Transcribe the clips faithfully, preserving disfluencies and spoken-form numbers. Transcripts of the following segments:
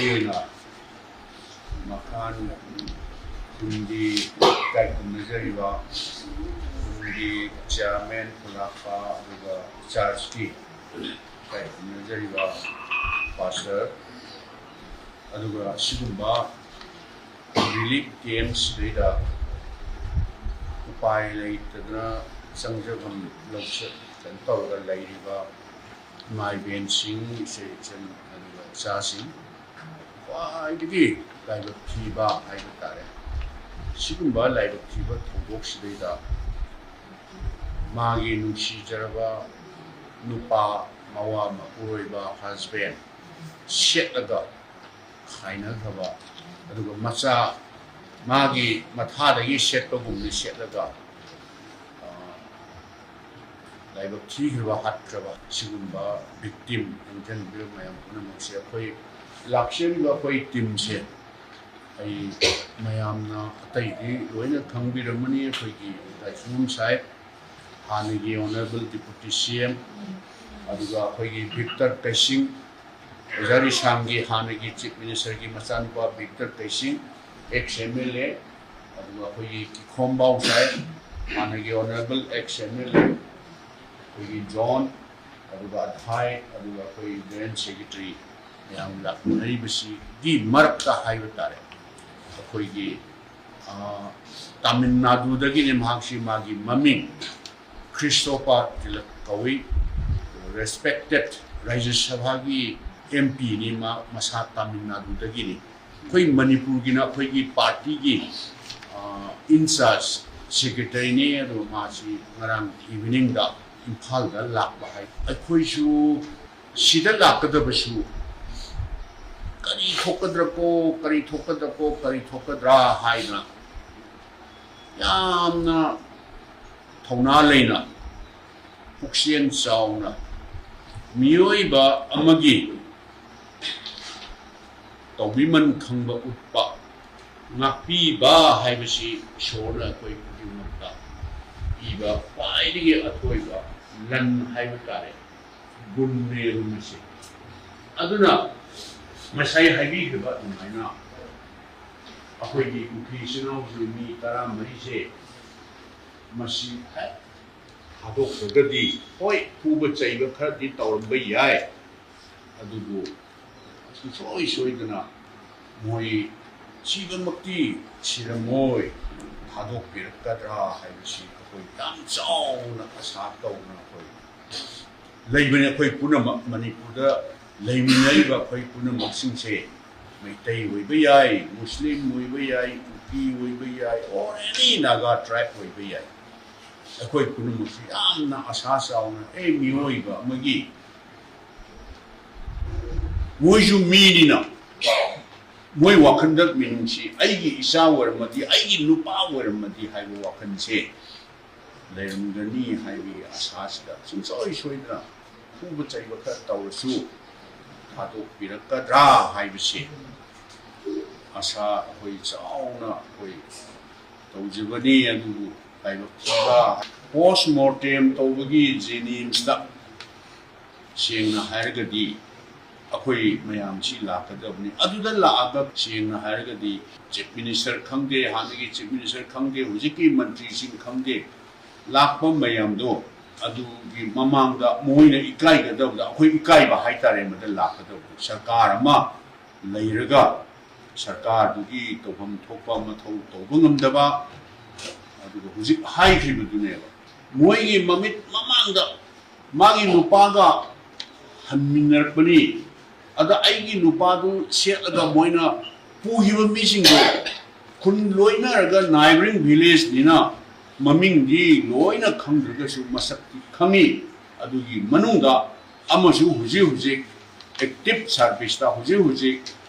ꯑꯩꯈꯣꯏꯅ ꯃꯈꯥꯟ ꯈꯨꯟꯒꯤ ꯏꯀꯥꯏ ꯈꯨꯝꯅꯖꯔꯤꯕ ꯈꯨꯟꯒꯤ ꯆꯤꯌꯥꯔꯃꯦꯟ ꯈꯨꯂꯥꯛꯄ ꯑꯗꯨꯒ ꯆꯥꯔꯆꯀꯤ ꯏꯀꯥꯏ ꯈꯨꯝꯅꯖꯔꯤꯕ ꯄꯥꯁꯇꯔ ꯑꯗꯨꯒ ꯑꯁꯤꯒꯨꯝꯕ ꯔꯤꯂꯤꯐ ꯀꯦꯝꯁꯤꯗꯩꯗ ꯎꯄꯥꯏ ꯂꯩꯇꯗꯅ ꯆꯪꯖꯐꯝ ꯂꯧꯁ ꯀꯩꯅꯣ ꯇꯧꯔꯒ ꯂꯩꯔꯤꯕ ꯏꯃꯥ ꯏꯕꯦꯟꯁꯤꯡ, ꯏꯆꯦ ꯏꯆꯟ ꯑꯗꯨꯒ ꯏꯆꯥꯁꯤꯡ ꯈ꯭ꯋꯥꯏꯗꯒꯤ ꯂꯥꯏꯕꯛ ꯊꯤꯕ ꯍꯥꯏꯕ ꯇꯥꯔꯦ꯫ ꯁꯤꯒꯨꯝꯕ ꯂꯥꯏꯕꯛ ꯊꯤꯕ ꯊꯧꯗꯣꯛꯁꯤꯗꯩꯗ ꯃꯥꯒꯤ ꯅꯨꯡꯁꯤꯖꯔꯕ ꯅꯨꯄꯥ, ꯃꯋꯥ ꯃꯄꯨꯔꯣꯏꯕ, ꯍꯁꯕꯦꯟ ꯁꯦꯠꯂꯒ ꯈꯥꯏꯅꯈ꯭ꯔꯕ, ꯑꯗꯨꯒ ꯃꯆꯥ ꯃꯥꯒꯤ ꯃꯊꯥꯗꯒꯤ ꯁꯦꯠꯄꯒꯨꯝꯅ ꯁꯦꯠꯂꯒ, ꯑ, ꯂꯥꯏꯕꯛ ꯊꯤꯈ꯭ꯔꯕ, ꯍꯥꯠꯈ꯭ꯔꯕ ꯁꯤꯒꯨꯝꯕ ꯚꯤꯛꯇꯤꯝ ꯌꯣꯛꯁꯟꯕꯤꯔꯕ ꯃꯌꯥꯝ ꯄꯨꯝꯅꯃꯛꯁꯦ ꯑꯩꯈꯣꯏ ꯂꯥꯛꯆꯔꯤꯕ ꯑꯩꯈꯣꯏ ꯇꯤꯝꯁꯦ ꯑꯩ ꯃꯌꯥꯝꯅ ꯑꯇꯩꯗꯤ ꯂꯣꯏꯅ ꯈꯪꯕꯤꯔꯝꯃꯅꯤ꯫ ꯑꯩꯈꯣꯏꯒꯤ ꯂꯥꯏꯁ꯭ꯔꯝ ꯁꯥꯍꯦꯕ, ꯍꯥꯟꯅꯒꯤ ꯑꯣꯅꯔꯦꯕꯜ ꯗꯤꯄꯨꯇꯤ ꯁꯤ ꯑꯦꯝ, ꯑꯗꯨꯒ ꯑꯩꯈꯣꯏꯒꯤ ꯚꯤꯛꯇꯔ ꯀꯩꯁꯤꯡ, ꯑꯣꯖꯥ ꯔꯤꯁꯥꯝꯒꯤ ꯍꯥꯟꯅꯒꯤ ꯆꯤꯐ ꯃꯤꯅꯤꯁꯇꯔꯒꯤ ꯃꯆꯥꯅꯨꯄꯥ Victor Keishing, ex M L A, ꯑꯗꯨꯒ ꯑꯩꯈꯣꯏꯒꯤ ꯀꯤꯈꯣꯝꯕꯥꯎ ꯁꯥꯍꯦꯕ, ꯍꯥꯟꯅꯒꯤ honourable ex M L A, ꯑꯩꯈꯣꯏꯒꯤ ꯖꯣꯟ, ꯑꯗꯨꯒ ꯑꯊꯥꯏ, ꯑꯗꯨꯒ ꯑꯩꯈꯣꯏ ꯖꯣꯏꯟꯠ ꯁꯦꯀ꯭ꯔꯦꯇꯔꯤ ꯃꯌꯥꯝ ꯂꯥꯛꯃꯤꯟꯅꯔꯤꯕꯁꯤꯒꯤ ꯃꯔꯛꯇ ꯍꯥꯏꯕ ꯇꯥꯔꯦ, ꯑꯩꯈꯣꯏꯒꯤ, ꯑ, ꯇꯥꯃꯤꯜ ꯅꯥꯗꯨꯗꯒꯤꯅꯤ꯫ ꯃꯍꯥꯛꯁꯤ ꯃꯥꯒꯤ ꯃꯃꯤꯡ ꯈ꯭ꯔꯤꯁꯇꯣꯄꯥ ꯇꯤꯂꯛ ꯀꯧꯏ꯫ ꯔꯦꯁꯄꯦꯛꯇꯦꯠ ꯔꯥꯖ꯭ꯌ ꯁꯚꯥꯒꯤ ꯑꯦꯝ ꯄꯤꯅꯤ꯫ ꯃꯥ ꯃꯁꯥ ꯇꯥꯃꯤꯜ ꯅꯥꯗꯨꯗꯒꯤꯅꯤ꯫ ꯑꯩꯈꯣꯏ ꯃꯅꯤꯄꯨꯔꯒꯤꯅ ꯑꯩꯈꯣꯏꯒꯤ ꯄꯥꯔꯇꯤꯒꯤ, ꯑ, ꯏꯟꯆꯥꯔꯖ ꯁꯦꯀ꯭ꯔꯦꯇꯔꯤꯅꯤ꯫ ꯑꯗꯨꯒ ꯃꯥꯁꯤ ꯉꯔꯥꯡ ꯏꯚꯤꯅꯤꯡꯗ ꯏꯝꯐꯥꯜꯗ ꯂꯥꯛꯄ ꯍꯥꯏ꯫ ꯑꯩꯈꯣꯏꯁꯨ ꯁꯤꯗ ꯂꯥꯛꯀꯗꯕꯁꯨ ꯀꯔꯤ ꯊꯣꯛꯀꯗ꯭ꯔꯀꯣ, ꯀꯔꯤ ꯊꯣꯛꯀꯗ꯭ꯔꯀꯣ, ꯀꯔꯤ ꯊꯣꯛꯀꯗ꯭ꯔꯥ ꯍꯥꯏꯅ ꯌꯥꯝꯅ ꯊꯧꯅꯥ ꯂꯩꯅ, ꯄꯨꯛꯆꯦꯜ ꯆꯥꯎꯅ ꯃꯤꯑꯣꯏꯕ ꯑꯃꯒꯤ ꯇꯧꯕꯤꯃꯟ ꯈꯪꯕ ꯎꯠꯄ, ꯉꯥꯛꯄꯤꯕ ꯍꯥꯏꯕꯁꯤ ꯏꯁꯣꯔꯅ ꯑꯩꯈꯣꯏ ꯈꯨꯗꯤꯡꯃꯛꯇ ꯄꯤꯕ ꯈ꯭ꯋꯥꯏꯗꯒꯤ ꯑꯊꯣꯏꯕ ꯂꯟ ꯍꯥꯏꯕ ꯇꯥꯔꯦ, ꯒꯨꯟꯅꯦꯕ ꯃꯁꯤ꯫ ꯑꯗꯨꯅ ꯉꯁꯥꯏ ꯍꯥꯏꯕꯤꯈꯤꯕ ꯑꯗꯨꯃꯥꯏꯅ ꯑꯩꯈꯣꯏꯒꯤ ꯀꯨꯀꯤ ꯏꯆꯤꯟ ꯏꯅꯥꯎꯁꯤ ꯃꯤ ꯇꯔꯥꯃꯔꯤꯁꯦ ꯃꯁꯤ ꯍꯦꯛ ꯊꯥꯗꯣꯛꯈ꯭ꯔꯒꯗꯤ, ꯍꯣꯏ, ꯐꯨꯕ ꯆꯩꯕ ꯈꯔꯗꯤ ꯇꯧꯔꯝꯕ ꯌꯥꯏ, ꯑꯗꯨꯕꯨ ꯁꯨꯡꯁꯣꯏ ꯁꯣꯏꯗꯅ ꯃꯣꯏ ꯁꯤꯕꯃꯛꯇꯤ ꯁꯤꯔꯝꯃꯣꯏ, ꯊꯥꯗꯣꯛꯄꯤꯔꯛꯀꯗ꯭ꯔꯥ ꯍꯥꯏꯕꯁꯤ ꯑꯩꯈꯣꯏ ꯌꯥꯝ ꯆꯥꯎꯅ ꯑꯁꯥ ꯇꯧꯅ ꯑꯩꯈꯣꯏ ꯂꯩꯕꯅꯤ꯫ ꯑꯩꯈꯣꯏ ꯄꯨꯝꯅꯃꯛ, ꯃꯅꯤꯄꯨꯔꯗ ꯂꯩꯃꯤꯟꯅꯔꯤꯕ ꯑꯩꯈꯣꯏ ꯄꯨꯝꯅꯃꯛꯁꯤꯡꯁꯦ ꯃꯩꯇꯩ ꯑꯣꯏꯕ ꯌꯥꯏ, ꯃꯨꯁꯂꯤꯝ ꯑꯣꯏꯕ ꯌꯥꯏ, ꯀꯨꯀꯤ ꯑꯣꯏꯕ ꯌꯥꯏ, or any Naga tribe ꯑꯣꯏꯕ ꯌꯥꯏ꯫ ꯑꯩꯈꯣꯏ ꯄꯨꯝꯅꯃꯛꯁꯤ ꯌꯥꯝꯅ ꯑꯁꯥ ꯆꯥꯎꯅ, ꯑꯦ, ꯃꯤꯑꯣꯏꯕ ꯑꯃꯒꯤ, ꯃꯣꯏꯁꯨ ꯃꯤꯅꯤꯅ, ꯃꯣꯏ ꯋꯥꯈꯜꯗ ꯃꯤꯅꯨꯡꯁꯤ, ꯑꯩꯒꯤ ꯏꯆꯥ ꯑꯣꯏꯔꯝꯃꯗꯤ, ꯑꯩꯒꯤ ꯅꯨꯄꯥ ꯑꯣꯏꯔꯝꯃꯗꯤ ꯍꯥꯏꯕ ꯋꯥꯈꯜꯁꯦ ꯂꯩꯔꯝꯒꯅꯤ ꯍꯥꯏꯕꯒꯤ ꯑꯁꯥꯁꯤꯗ ꯁꯨꯡꯁꯣꯏ ꯁꯣꯏꯗꯅ ꯐꯨꯕ ꯆꯩꯕ ꯈꯔ ꯇꯧꯔꯁꯨ ꯊꯥꯗꯣꯛꯄꯤꯔꯛꯀꯗ꯭ꯔꯥ ꯍꯥꯏꯕꯁꯤ ꯑꯁꯥ ꯑꯩꯈꯣꯏ ꯆꯥꯎꯅ ꯑꯩꯈꯣꯏ ꯇꯧꯖꯕꯅꯤ꯫ ꯑꯗꯨꯕꯨ ꯂꯥꯏꯕꯛ ꯊꯤꯕ, ꯄꯣꯁ ꯃꯣꯔꯇꯦꯝ ꯇꯧꯕꯒꯤ ꯖꯦꯅꯤꯝꯁꯇ ꯁꯦꯡꯅ ꯍꯥꯏꯔꯒꯗꯤ ꯑꯩꯈꯣꯏ ꯃꯌꯥꯝꯁꯤ ꯂꯥꯛꯀꯗꯕꯅꯤ꯫ ꯑꯗꯨꯗ ꯂꯥꯛꯑꯒ ꯁꯦꯡꯅ ꯍꯥꯏꯔꯒꯗꯤ ꯆꯤꯐ ꯃꯤꯅꯤꯁꯇꯔ ꯈꯪꯗꯦ, ꯍꯥꯟꯅꯒꯤ ꯆꯤꯐ ꯃꯤꯅꯤꯁꯇꯔ ꯈꯪꯗꯦ, ꯍꯧꯖꯤꯛꯀꯤ ꯃꯟꯇ꯭ꯔꯤꯁꯤꯡ ꯈꯪꯗꯦ, ꯂꯥꯛꯄ ꯃꯌꯥꯝꯗꯣ ꯑꯗꯨꯒꯤ ꯃꯃꯥꯡꯗ ꯃꯣꯏꯅ ꯏꯀꯥꯏꯒꯗꯕꯗ ꯑꯩꯈꯣꯏ ꯏꯀꯥꯏꯕ ꯍꯥꯏꯇꯥꯔꯦ꯫ ꯃꯗ ꯂꯥꯛꯀꯗꯕꯗꯣ ꯁꯔꯀꯥꯔ ꯑꯃ ꯂꯩꯔꯒ ꯁꯔꯀꯥꯔꯗꯨꯒꯤ ꯇꯧꯐꯝ ꯊꯣꯛꯄ ꯃꯊꯧ ꯇꯧꯕ ꯉꯝꯗꯕ, ꯑꯗꯨꯒ ꯍꯧꯖꯤꯛ ꯍꯥꯏꯈ꯭ꯔꯤꯕꯗꯨꯅꯦꯕ, ꯃꯣꯏꯒꯤ ꯃꯃꯤꯠ ꯃꯃꯥꯡꯗ ꯃꯥꯒꯤ ꯅꯨꯄꯥꯒ ꯍꯟꯃꯤꯟꯅꯔꯛꯄꯅꯤ꯫ ꯑꯗ ꯑꯩꯒꯤ ꯅꯨꯄꯥꯗꯨ ꯁꯦꯠꯂꯒ ꯃꯣꯏꯅ ꯄꯨꯈꯤꯕ ꯃꯤꯁꯤꯡꯗꯣ ꯈꯨꯟ ꯂꯣꯏꯅꯔꯒ neighbouring villageꯅꯤꯅ ꯃꯃꯤꯡꯗꯤ ꯂꯣꯏꯅ ꯈꯪꯗ꯭ꯔꯒꯁꯨ ꯃꯁꯛꯇꯤ ꯈꯪꯉꯤ꯫ ꯑꯗꯨꯒꯤ ꯃꯅꯨꯡꯗ ꯑꯃꯁꯨ ꯍꯧꯖꯤꯛ ꯍꯧꯖꯤꯛ active serviceꯇ ꯍꯧꯖꯤꯛ ꯍꯧꯖꯤꯛ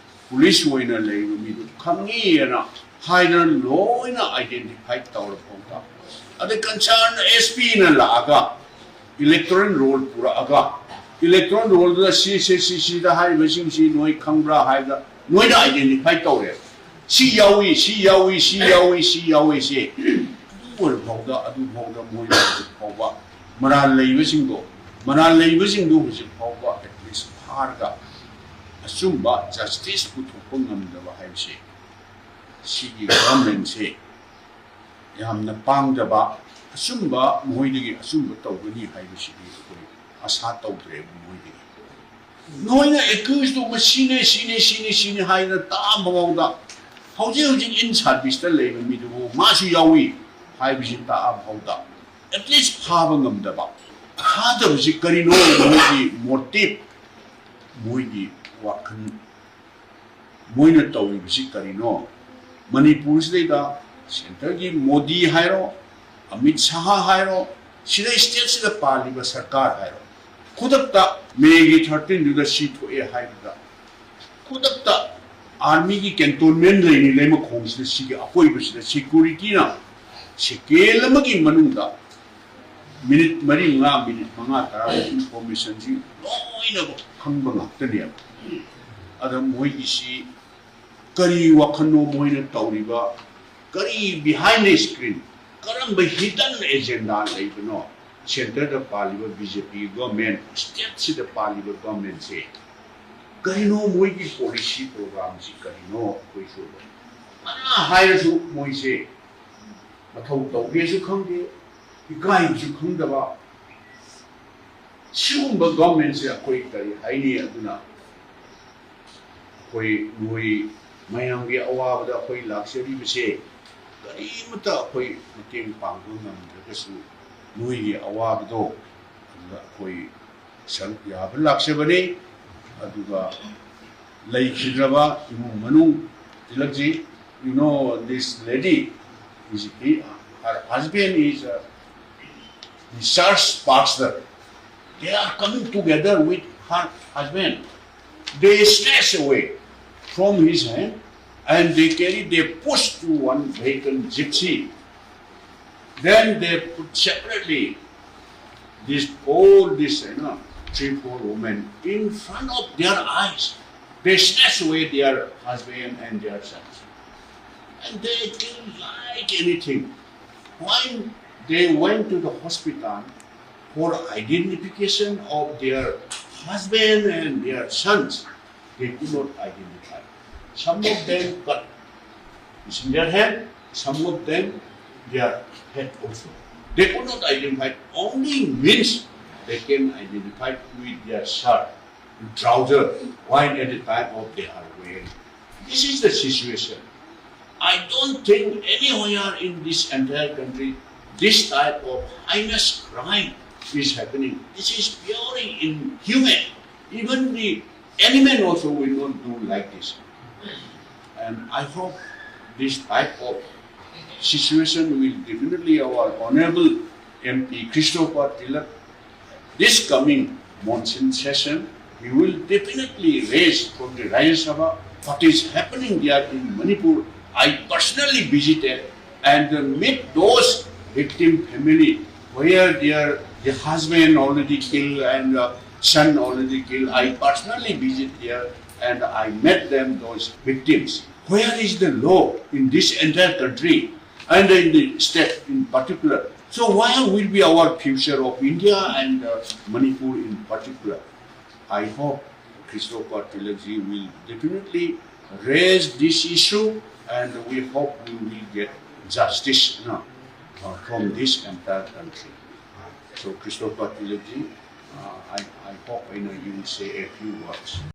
ꯄꯨꯂꯤꯁ ꯑꯣꯏꯅ ꯂꯩꯔꯤꯕ ꯃꯤꯗꯨ ꯈꯪꯉꯤꯅ ꯍꯥꯏꯗꯅ ꯂꯣꯏꯅ identify ꯇꯧꯔ ꯐꯥꯎꯕ, ꯑꯗꯩ concern S Pꯅ ꯂꯥꯛꯑꯒ electoral roll ꯄꯨꯔꯛꯑꯒ electoral rollꯗꯨꯗ ꯁꯤ ꯁꯤ ꯁꯤ ꯁꯤꯗ ꯍꯥꯏꯔꯤꯕꯁꯤꯡꯁꯤ ꯅꯣꯏ ꯈꯪꯕ꯭ꯔꯥ ꯍꯥꯏꯕꯗ ꯅꯣꯏꯅ identify ꯇꯧꯔꯦ꯫ ꯁꯤ ꯌꯥꯎꯏ, ꯁꯤ ꯌꯥꯎꯏ, ꯁꯤ ꯌꯥꯎꯏ, ꯁꯤ ꯌꯥꯎꯏ, ꯁꯤ ꯑꯗꯨ ꯑꯣꯏꯔ ꯐꯥꯎꯗ, ꯑꯗꯨ ꯐꯥꯎꯗ ꯃꯣꯏꯅ ꯍꯧꯖꯤꯛ ꯐꯥꯎꯕ ꯃꯔꯥꯜ ꯂꯩꯕꯁꯤꯡꯗꯣ, ꯃꯔꯥꯜ ꯂꯩꯕꯁꯤꯡꯗꯨ ꯍꯧꯖꯤꯛ ꯐꯥꯎꯕ at least ꯐꯥꯔꯒ ꯑꯆꯨꯝꯕ ꯖꯁꯇꯤꯁ ꯄꯨꯊꯣꯛꯄ ꯉꯝꯗꯕ ꯍꯥꯏꯕꯁꯦ, ꯁꯤꯒꯤ ꯒꯚꯔꯟꯃꯦꯟꯁꯦ ꯌꯥꯝꯅ ꯄꯥꯡꯗꯕ, ꯑꯆꯨꯝꯕ ꯃꯈꯣꯏꯗꯒꯤ ꯑꯆꯨꯝꯕ ꯇꯧꯒꯅꯤ ꯍꯥꯏꯕꯁꯤꯗꯤ ꯑꯩꯈꯣꯏ ꯑꯁꯥ ꯇꯧꯗ꯭ꯔꯦꯕ ꯃꯈꯣꯏꯗꯒꯤ꯫ ꯅꯣꯏꯅ ꯑꯦꯀ꯭ꯌꯨꯁꯇꯨ ꯃꯁꯤꯅꯦ, ꯁꯤꯅꯦ, ꯁꯤꯅꯦ, ꯁꯤꯅꯦ ꯍꯥꯏꯅ ꯇꯥꯛꯑꯝꯕ ꯐꯥꯎꯗ ꯍꯧꯖꯤꯛ ꯍꯧꯖꯤꯛ ꯏꯟ ꯁꯥꯔꯚꯤꯁꯇ ꯂꯩꯕ ꯃꯤꯗꯨꯕꯨ ꯃꯥꯁꯨ ꯌꯥꯎꯏ ꯍꯥꯏꯕꯁꯤ ꯇꯥꯛꯑꯝ ꯐꯥꯎꯗ ꯑꯦꯠꯂꯤꯁ ꯐꯥꯕ ꯉꯝꯗꯕ꯫ ꯐꯥꯗꯕꯁꯤ ꯀꯔꯤꯅꯣ? ꯃꯣꯏꯒꯤ ꯃꯣꯇꯤꯞ, ꯃꯣꯏꯒꯤ ꯋꯥꯈꯜ, ꯃꯣꯏꯅ ꯇꯧꯔꯤꯕꯁꯤ ꯀꯔꯤꯅꯣ? ꯃꯅꯤꯄꯨꯔꯁꯤꯗꯩꯗ ꯁꯦꯟꯇꯔꯒꯤ ꯃꯣꯗꯤ ꯍꯥꯏꯔꯣ, ꯑꯃꯤꯠ ꯁꯥꯍ ꯍꯥꯏꯔꯣ, ꯁꯤꯗ ꯁ꯭ꯇꯦꯠꯁꯤꯗ ꯄꯥꯜꯂꯤꯕ ꯁꯔꯀꯥꯔ ꯍꯥꯏꯔꯣ, ꯈꯨꯗꯛꯇ ꯃꯦꯒꯤ ꯊꯥꯔꯇꯤꯟꯗꯨꯗ ꯁꯤ ꯊꯣꯛꯑꯦ ꯍꯥꯏꯕꯗ ꯈꯨꯗꯛꯇ ꯑꯥꯔꯃꯤꯒꯤ ꯀꯦꯟꯇꯣꯟꯃꯦꯟ ꯂꯩꯔꯤ ꯂꯩꯃꯈꯣꯡꯁꯤꯗ, ꯁꯤꯒꯤ ꯑꯀꯣꯏꯕꯁꯤꯗ ꯁꯦꯀ꯭ꯌꯨꯔꯤꯇꯤꯅ ꯁꯦꯀꯦꯟ ꯑꯃꯒꯤ ꯃꯅꯨꯡꯗ ꯃꯤꯅꯤꯠ ꯃꯔꯤ ꯃꯉꯥ, ꯃꯤꯅꯤꯠ ꯃꯉꯥ ꯇꯔꯥꯒꯤ ꯏꯟꯐꯣꯔꯃꯦꯁꯟꯁꯤ ꯂꯣꯏꯅꯃꯛ ꯈꯪꯕ ꯉꯥꯛꯇꯅꯦꯕ꯫ ꯑꯗ ꯃꯣꯏꯒꯤꯁꯤ ꯀꯔꯤ ꯋꯥꯈꯜꯅꯣ ꯃꯣꯏꯅ ꯇꯧꯔꯤꯕ? ꯀꯔꯤ behind the screen, ꯀꯔꯝꯕ ꯍꯤꯗꯟ ꯑꯦꯖꯦꯟꯗꯥ ꯂꯩꯕꯅꯣ? ꯁꯦꯟꯇꯔꯗ ꯄꯥꯜꯂꯤꯕ ꯕꯤ ꯖꯦ ꯄꯤ ꯒꯚꯔꯟꯃꯦꯟ, ꯁ꯭ꯇꯦꯠꯁꯤꯗ ꯄꯥꯜꯂꯤꯕ ꯒꯚꯔꯟꯃꯦꯟꯁꯦ ꯀꯔꯤꯅꯣ? ꯃꯣꯏꯒꯤ ꯄꯣꯂꯤꯁꯤ ꯄ꯭ꯔꯣꯒ꯭ꯔꯥꯝꯁꯤ ꯀꯔꯤꯅꯣ? ꯑꯩꯈꯣꯏꯁꯨ ꯐꯅ ꯍꯥꯏꯔꯁꯨ ꯃꯣꯏꯁꯦ ꯃꯊꯧ ꯇꯧꯒꯦꯁꯨ ꯈꯪꯗꯦ, ꯏꯀꯥꯏꯕꯁꯨ ꯈꯪꯗꯕ, ꯁꯤꯒꯨꯝꯕ ꯒꯚꯔꯟꯃꯦꯟꯁꯦ ꯑꯩꯈꯣꯏ ꯀꯔꯤ ꯍꯥꯏꯅꯤ? ꯑꯗꯨꯅ ꯑꯩꯈꯣꯏ ꯅꯣꯏ ꯃꯌꯥꯝꯒꯤ ꯑꯋꯥꯕꯗ ꯑꯩꯈꯣꯏ ꯂꯥꯛꯆꯔꯤꯕꯁꯦ ꯀꯔꯤꯃꯇ ꯑꯩꯈꯣꯏ ꯃꯇꯦꯡ ꯄꯥꯡꯕ ꯉꯝꯗ꯭ꯔꯒꯁꯨ ꯅꯣꯏꯒꯤ ꯑꯋꯥꯕꯗꯣ ꯑꯗꯨꯗ ꯑꯩꯈꯣꯏ ꯁꯔꯨꯛ ꯌꯥꯕ ꯂꯥꯛꯆꯕꯅꯤ꯫ ꯑꯗꯨꯒ ꯂꯩꯈꯤꯗ꯭ꯔꯕ ꯏꯃꯨꯡ ꯃꯅꯨꯡ ꯇꯤꯂꯛꯖꯤ, you know, this lady is he, her husband is a discharge pastor. They are coming together with her husband. They snatch away from his hand and they carry, they push to one vacant gypsy. Then they put separately this, all this, you know, three, four women in front of their eyes. They snatch away their husband and their sons. And they kill like anything. When they went to the hospital for identification of their husband and their sons, They could not identify. Some of them cut missing their hand, some of them their head also. They could not identify. Only means they can identify with their shirt, trouser, while at the time of they are wearing. This is the situation. I don't think anywhere in this entire country this type of heinous crime is happening. This is purely inhuman. Even the animal also will not do like this. And I hope this type of situation will definitely our honorable M P Christopher Tilak, this coming monsoon session, he will definitely raise from the Rajya Sabha what is happening there in Manipur. I personally visited and uh, meet those victim family where their the husband already killed and uh, son already killed. I personally visit there and I met them, those victims. Where is the law in this entire country and in the state in particular? So where will be our future of India and uh, Manipur in particular? I hope Christopher Tilakji will definitely raise this issue, and we hope we will get justice, you know, uh, from this entire country. So Christopher Tilakji, uh, I, I hope, you know, you will say a few words.